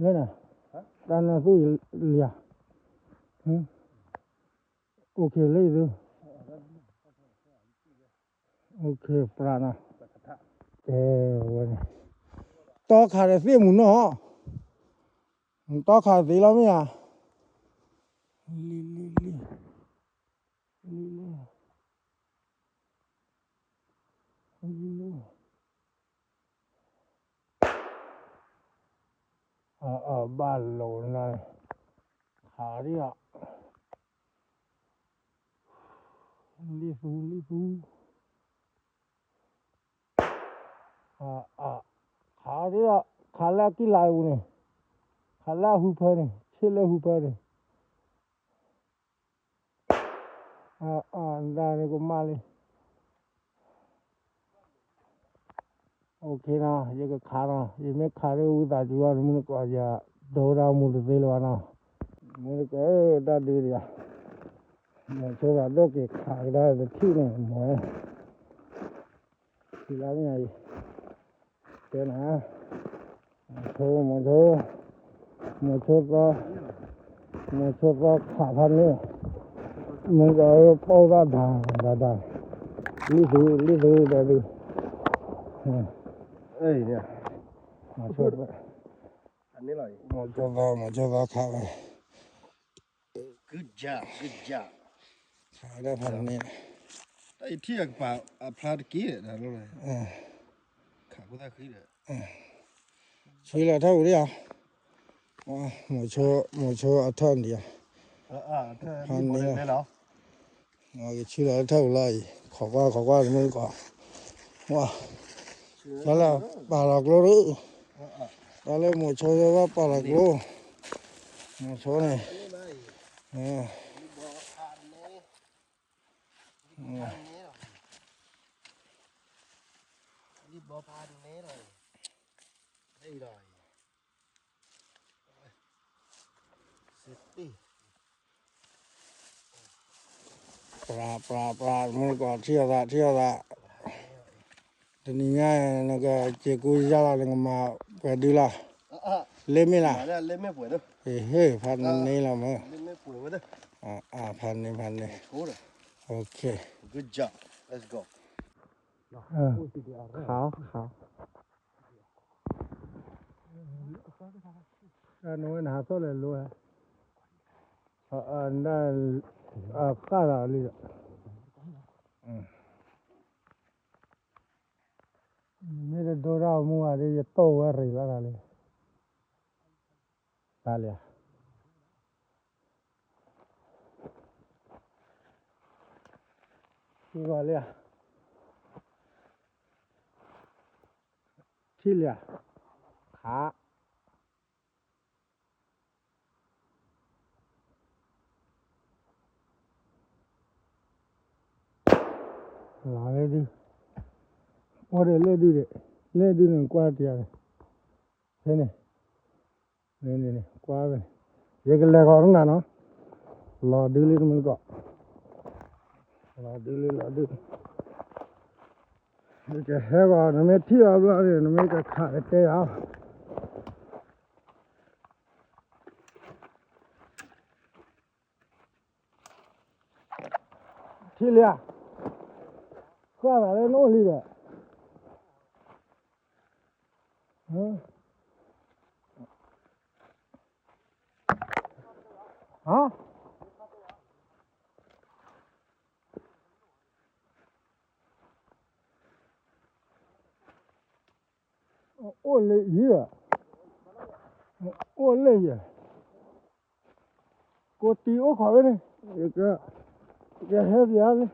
လဲၣ်နၤ, တၢ်နၢ်သူၣ်လံၤဧါ, အိၣ်ခ့လၢယသု, အိၣ်ခ့ပြးနီၤ, ကဲဝဲန့ၣ်, တီခးဒီးသ့ၣ်မုၢ်နီၢ်, တီခးသ့လီၤမ့ၢ်ဧါ, လံလံလံ, လံလံ, လံလံ, အဘၣ်လိာ်နၤ, ခးဒံးအီၤ, လံသူလံသူ ခးဒံးဒီး ခးလၢအကံၢ်လါအပူၤန့ၣ်, ခးလၢအဟူဖၢန့ၣ်, ဆ့ၣ်လၢဟူဖၢန့ၣ်, အဒၣ်န့ၣ်ကမၣ်လံ, အိၣ်ခ့နီၤ, ယကခးနီၤ, ယမ့ၢ်ခးဒီးဝံသးစူၤလီၤ နမုၢ်နကိးယၤ, ဒိတၢ်မူတသ့လၢၤဘၣ်နီၤ, မုၢ်နကိးဧၢ တၢ်ဒုးဒံးဧါ, မ့ၢ်ဆိဘၣ်ဒိၣ်က့ၤခးကဒါတထံၣ်န့ၣ် မ့ၢ် ထံၣ်လၢမ့ၢ်အံၤ, တဲနၤ, မိၤဆိ, မိၤဆိ, မိၤဆိသီ, မိၤဆိသီခးဖးန့ၣ်, မုၢ်နကိးပိၢ်သၣ်ဒၣ်ဒၣ်ဒၣ်, လံၣ်သု လံၣ်သုဒီးဒုး, မိၤဆိသီ, မိၤဆိသီခးဝဲ, ခးဝဲဒၣ်ဖးန့ၣ်, တၢ်အံၤထံၣ်အကပၤအဖျါတက့ၢ်ဒီးလီၤ, ခးဖိသၣ်ဃံဒီး, ဆွံလီၤထီၣ်ပူၤဒံးဧါ, မိၤဆိ, မိၤဆိအထီၣ်ဒံးဧါ, ဖးန့ၣ်လီၤ, ကဆွံလီၤထီၣ်ပူၤလီၤအံၤ, ခိးကွၢ် ခိးကွၢ် တမုၢ်တကိး, ဝါ, တၢ်လၢပာ်လီၤကျိဒုး, တၢ်လၢမိၤဆိဘၣ်ပာ်လီၤကျိ, မိၤဆိန့ၣ်, ပြး ပြး ပြး မုၢ်နကိး ထံၣ်အီၤသး ထံၣ်အီၤသး, တနံၤညါ နကစ့ၤကူယၢ်လီၤ နကမၤပှဲၤဒုလီၤ, လ့မ့ၢ်လၢ, ဟ့ၣ် ဖးန့ၢ်လီၤမ့ၢ်, ဖးန့ၢ် ဖးန့ၢ်, ခး ခး, နဝဲနဟးသီၣ်လဲၤလိၤ, နဒၣ်, ဃၣ်သးလံဒီး, မ့ၢ်တဒိတၢ်မူဘၣ်ဒီး ယတိၢ်ဝဲရံၤလီၤတၢ်လံ, တၢ်လံဧါ, ထံၣ်ဂီၤလံဧါ, ထံၣ်လံဧါ, ခး လီၤလၢဒု, အိၣ်ဒီးလၢဒုဒီး, လၢဒုန့ၣ်ကွၢ်တယၤန့ၣ်, ဖဲန့ၣ်, န့ၣ်န့ၣ်န့ၣ် ကွၢ်ဖဲန့ၣ်, ယကလဲၤဂီၤနၤနီၤ, လီၤဒုလံတမုၢ်တကိး, လီၤဒုလံ လီၤဒု, ယကဟဲဂီၤ နမ့ၢ်ထံၣ်အီၤဘျီန့ၣ် နမ့ၢ်ကခးကတဲယၤ ထံၣ်လံဧါ, ဃၣ်သးလၢနအိၣ်လံဒီး, ဟါ, အိၣ်လၢယၤ, အိၣ်လၢယၤ, ကိးတံၤအိၣ်ခိးဝဲန့ၣ်, ကဟဲပျါလံ,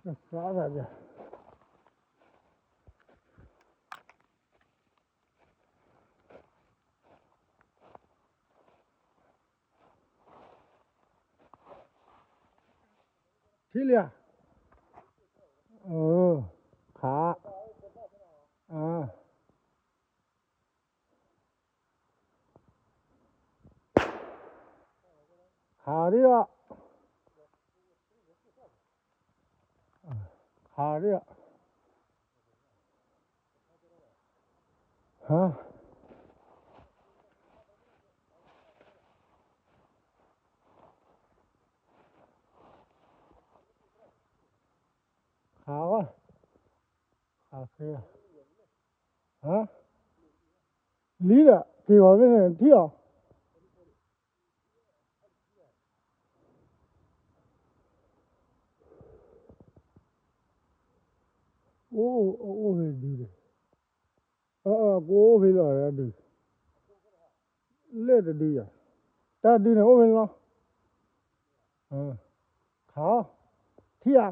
ကသးသးပျါ, ထံၣ်လံဧါ, ခး, ခးဒံးအီၤ, ခးဒံးအီၤ, ဟါ, ခးဝဲ, ခးခဲ, ဟါ, လံဒီး က့ၤဂီၤဖဲန့ၣ် ထံၣ်အီၤ, အိၣ်, အိၣ်ဖဲဒုဒီး, အၢ ကအိၣ်ဖဲလီၤဒု, လၢတဒုယၤ, တၢ်ဒုန့ၣ်အိၣ်ဖဲန့ၣ်လီၤ, ခး, ထံၣ်ဧါ,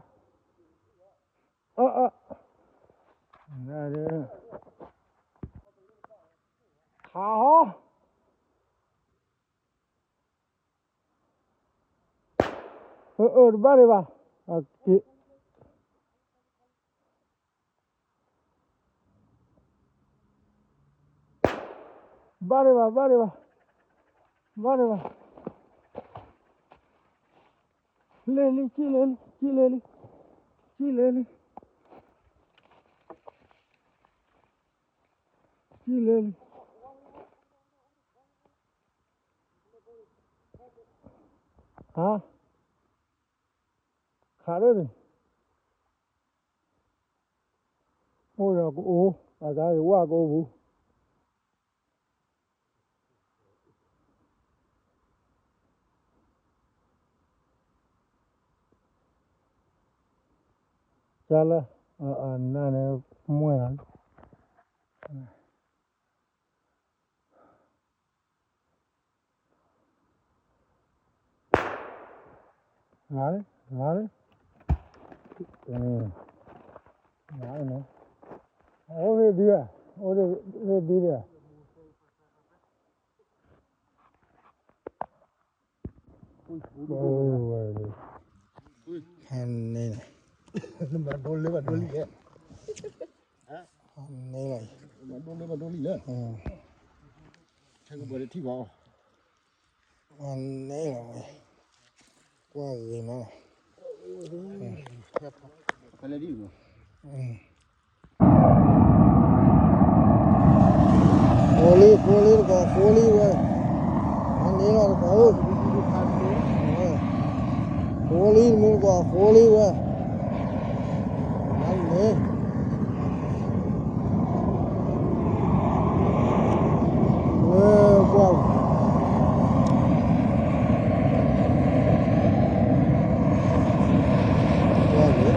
အၢ အၢ, ခးဟီ, အၢ အၢ တဘၣ်ဒံးဘၣ်, က့ၤ ခး, ဘၣ်ဒံးဘၣ် ဘၣ်ဒံးဘၣ်, ဘၣ်ဒံးဘၣ်, လဲၤလံ ကံၣ်လဲၤလံ ကံၣ်လဲၤလံ, ကံၣ်လဲၤလံ, ကံၣ်လဲၤလံ, ဟါ, ခးဒၣ်န့ၣ်, အိၣ်ဒီးကအိၣ်, အတၢ်ဂ့ၤဝၣ်ကအိၣ်ပူၤ ကၢ်လၢ အနၢ်န့ၣ် မွဲၢ်လီၤ, လီၤလံ လီၤလံ, လီၤလံ, အိၣ်ဖဲဒံဧါ, အိၣ်ဖဲဒံဒီး ဖဲန့ၣ်လီၤ, ဖဲန့ၣ်လီၤ, ဖဲန့ၣ်လီၤ, ကွၢ်ဂ့ၤနီၤ, ဃိလံ ဃိလံတကီး ဃိလံဝဲ, ဖဲန့ၣ်လီၤတကီးဧၢ, ဃိလံ တမုၢ်တကီး ဃိလံဝဲ, ဖဲန့ၣ် ဝဲကွၢ် ကဲ မုၢ်ကီး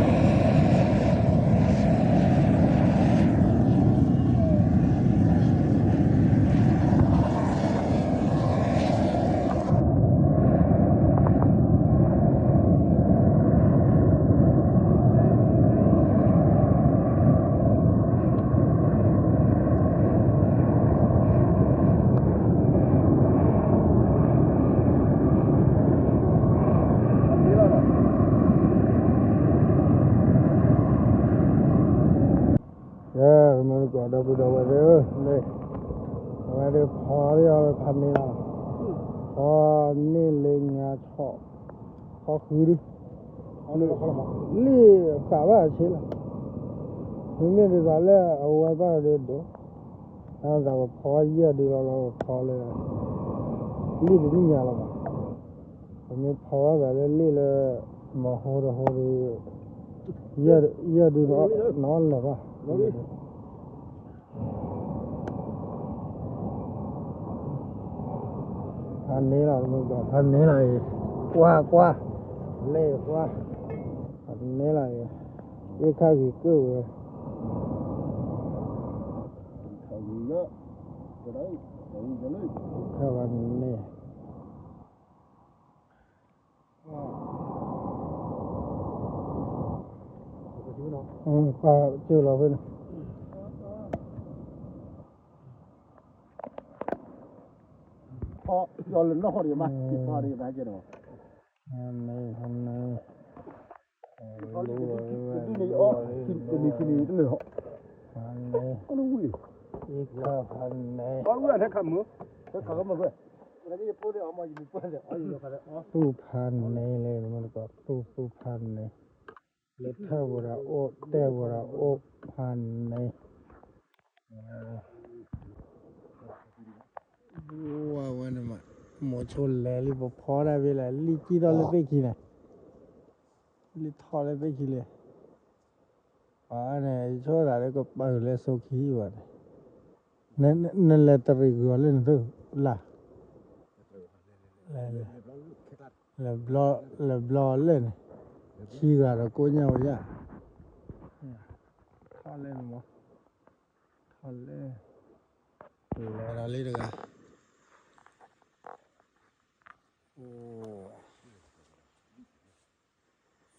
ဒီပုၢ်ဒီဝဲၢ်သ့ၣ်ဧၢ, အဝဲဒၣ်ဖီလံအီၤဖးန့ၢ်လီၤ, ဖီန့ၢ်လၢညါဆီၣ်, ဖီဃုဒု, လံာ်ဃးဘၣ်အဆ့လီၤ, မ့မ့ၢ်ဒ်သိးလၢအဝဲဘၣ်ဒၣ်ဒိး, အသးပဖီယဲၢ်ဒုလီၤလီၤ ပဖီလၢ လံာ်တနံၣ်ညါလီၤဘၣ်, ပမ့ၢ်ဖီဘၣ်သးလၢလံာ်လၢ မၤဟိတဟိဒီး ယဲၢ်ဒုနီၢ်လၢၤဘၣ်. ဖးန့ၢ်လီၤ ဖးန့ၢ်လီၤအံၤ, ကွၢ်ကွၢ်, လဲၤကွၢ်, ဖးန့ၢ်လီၤအံၤ, အ့ၣ်ခါဂ့ၤကၢၢ်ဝဲ, ခါန့ၢ် ပာ်ကၢၢ်လီၤဖဲန့ၣ်, အီၣ်လၢနီၢ်ဃီဒံးမး, က့ၤဖီဒံးသးကဲဒီး, န့ၣ်န့ၣ်, တနံၤခံနံၤတလၢာ်ဟီ, ဖးန့ၣ်, အီၣ်လၢဝံၤ, အ့ၣ်ခါဖးန့ၢ်, အီၣ်လၢဝံၤထဲခးမုာ်, ထဲခးကမုာ်, သူၣ်ဖးန့ၢ်လၢနမ့ၢ်တကိး သူၣ်သူၣ်ဖးန့ၢ်, လၢထၢၣ်ပူၤဒီးအိၣ် တဲပူၤဒီးအိၣ်ဖးန့ၢ်, ဝဲန့ၣ်မး, မိၤဆိလဲၤလံ ပဖီဒၣ်ဖဲလဲၣ် လံာ်ကံၢ်ထီၣ်လၢသ့ၣ်ခံန့ၣ်, လံာ်ထီၣ်လၢသ့ၣ်ခံလံ, အန့ၣ် ယဆိသးလၢကပာ်လၢစိခံဘၣ်န့ၣ်, နလဲၤတရံးဂုာ်အီၤလၢနသ့ၣ်လၢ်, လဲၤဘျီလဲၣ်န့ၣ်, ခံဂၤဒီးကိးညါဝဲယါ, ထီၣ်လဲၣ်န့ၣ်မး, ထီၣ်လဲၣ်, လဲၤဒီးလံတဂၤ,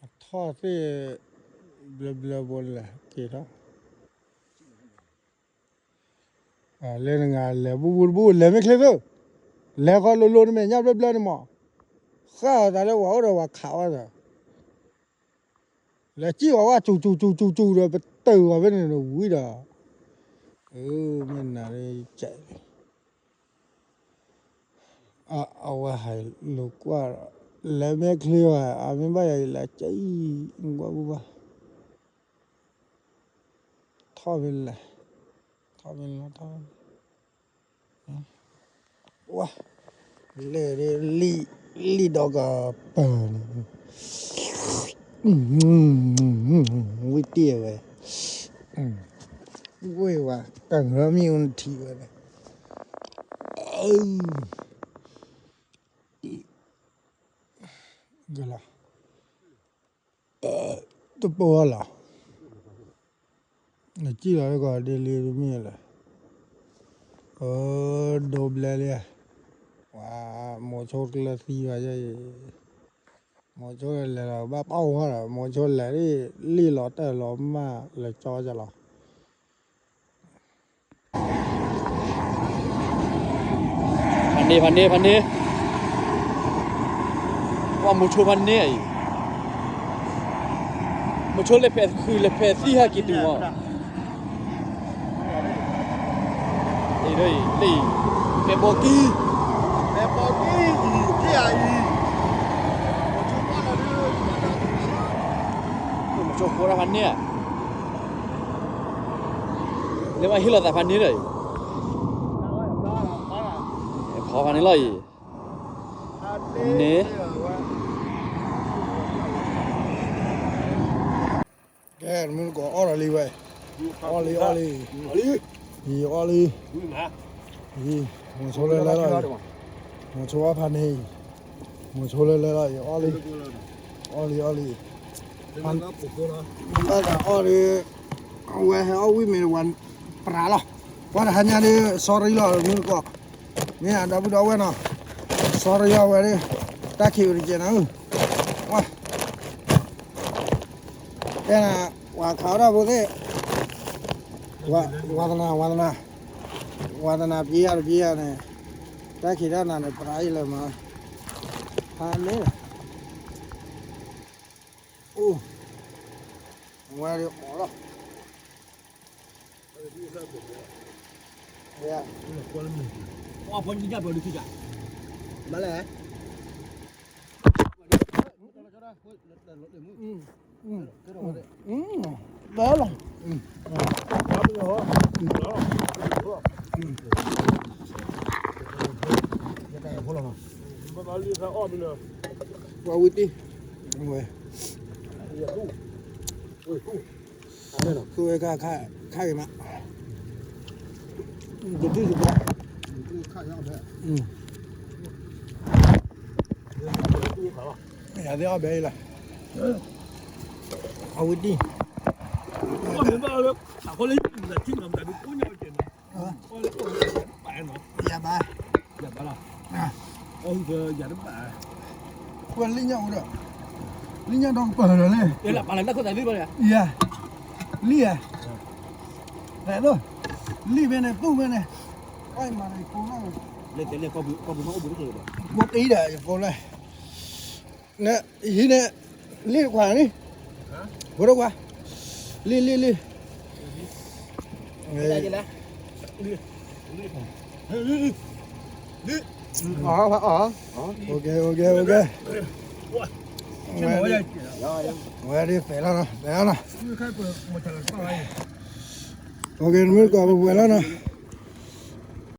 အထီၣ်သ့ၣ် ဘျၢဘျၢဘိလဲၣ် က့ၤထီၣ်, လၢနဂၤလဲၤဘူးဘူးတဘူး လဲၤမ့ၢ်ချ့သ့ၣ်, လဲၤဃီလိၤလိၤနမဲာ်ညါဘျၢဘျၢန့ၣ်မး, ဃၣ်သးလၢပှၤအိၣ်ဒီးပှၤခးဝဲသး, လဲၤစံၣ်အီၤဝဲ စူၤစူၤစူၤစူၤစူၤဒီး ပတုာ်အီၤဖဲန့ၣ်ဝံၤဒီး, မ့ၢ်နၤလၢကဲးလံ, အဝဲဟးလိာ်ကွၢ်ဒီး လဲၤမဲာ်ချ့ဝဲ အမ့ၢ်ဘၣ်ယၤအံၤလၢကၠံ ကွၢ်ပူၤဘၣ် ထီၣ်ဖဲလဲၣ် ထီၣ်ဖဲလဲၣ် ထီၣ်ဖဲလဲၣ် ဝါ လဲၣ် လံၣ်ဒီးကပၤန့ၣ် ဝံၣ်တ့ၢ်ဝဲ ဝံၣ်ဝဲ တၢ်ကရၢမ့ၣ်အူနထံၣ်ဝဲ ကလီၤ တပိၢ်လီၤ နစံၣ်လီၤကီးဒ်လံတမ့ၢ်လၢ အၢ ဒိဘျဲလံ ဝါ မိၤဆိကျၢၤသံဘၣ်ယဲအံၤ မိၤဆိလဲၤလီၤဘၣ်ပာ်ဝဲဒီး မိၤဆိလဲၤဒ် လံၣ်လီၤတၢ်လီၤမၢ်လၢကၠီကလီၤ ဖးန့ၢ် ဖးန့ၢ် ဖးန့ၢ် ပှၤမိၤဆိဖးန့ၢ်အံၤ မိၤဆိလဲၤဖဲးဃုာ်လဲၤဖဲးသံဟဲက့ၤတုၤမီၤ အံၤ လံၣ် ဖဲးဘီကံ ဖဲးဘီကံ အံၤ က့ၤအံၤ မိၤဆိဃိဒၣ်ဖးန့ၢ် လၢမ့ၢ်ဟ့ၣ်လီၤသးဖးန့ၢ်ဒီးအံၤ ဖီဖးန့ၢ်လီၤအံၤ န့ၣ် ကဲ နမ့ၢ်တကိးအီၣ်ဒီးလံဝဲ အီၣ်လံ အီၣ်လံ အီၣ်လံ အီၣ်လံ မိၤဆိလၢလဲၤလီၤအံၤ မိၤဆိအီၣ်ဖးန့ၢ်အံၤ မိၤဆိလၢလဲၤလီၤအံၤ အီၣ်လံ အီၣ်လံ အီၣ်လံ ဘၣ်သးအီၣ်ဒီး အဝဲဟဲအီၣ်ဝံၣ်မ့ၢ်ဝဲ ပြးလီၤ ကွၢ်တဟါညါဒီး sorry လီၤ မ့ၢ်ကီး မ့ၢ်အဒီပုၢ်ဒီဝဲၢ်နီၤ sorry လီၤဝဲဒီး တၢ်ခံးဝဲတကဲးနီၤ ဝါ တဲနၤ ဝၤခးအီၣ်တၢ်ဖိသ့ၣ် ဝါသနၤ ဝါသနၤ ဝါသနၤ ပြေးရ ပြေးရန့ၣ် တၢ်ခံးတၢ်နၤန့ၣ် ပြးအံၤလၢမၤ ဖးန့ၢ် အိၣ် ဝဲဒီးအီၣ်လီၤ ဘၣ်လီၤ ပှၤဝံၣ်တံၢ် ဝဲ သူဝဲခါ ခါဂ့ၤမး တဒုၣ်တဘီ ယၤသ့ၣ်အီၣ်ဘဲအံၤလီၤ အဝံၣ်တံၢ် ယၤဘၣ် ပှၤလံၣ်ညၣ်အိၣ်ဒီး လံၣ်ညၣ်ဒီကပၤဒီးလဲၣ် ယၤ လံၣ်ဧါ လံၣ်ဖဲန့ၣ် သူၣ်ဖဲန့ၣ် ဖိတံၢ်ဒီး ယဖိလဲၣ် ဟံးန့ၣ် လံၣ်တကွၢ်န့ၣ် ဖိတကွၢ် လံၣ် လံၣ် လံၣ် အီၣ် အီၣ် ဝဲဒ်ပဲာ်လီၤနီၤ ပဲာ်လီၤနီၤ OK နမ့ၢ်တကိးပှဲၤလီၤနီၤ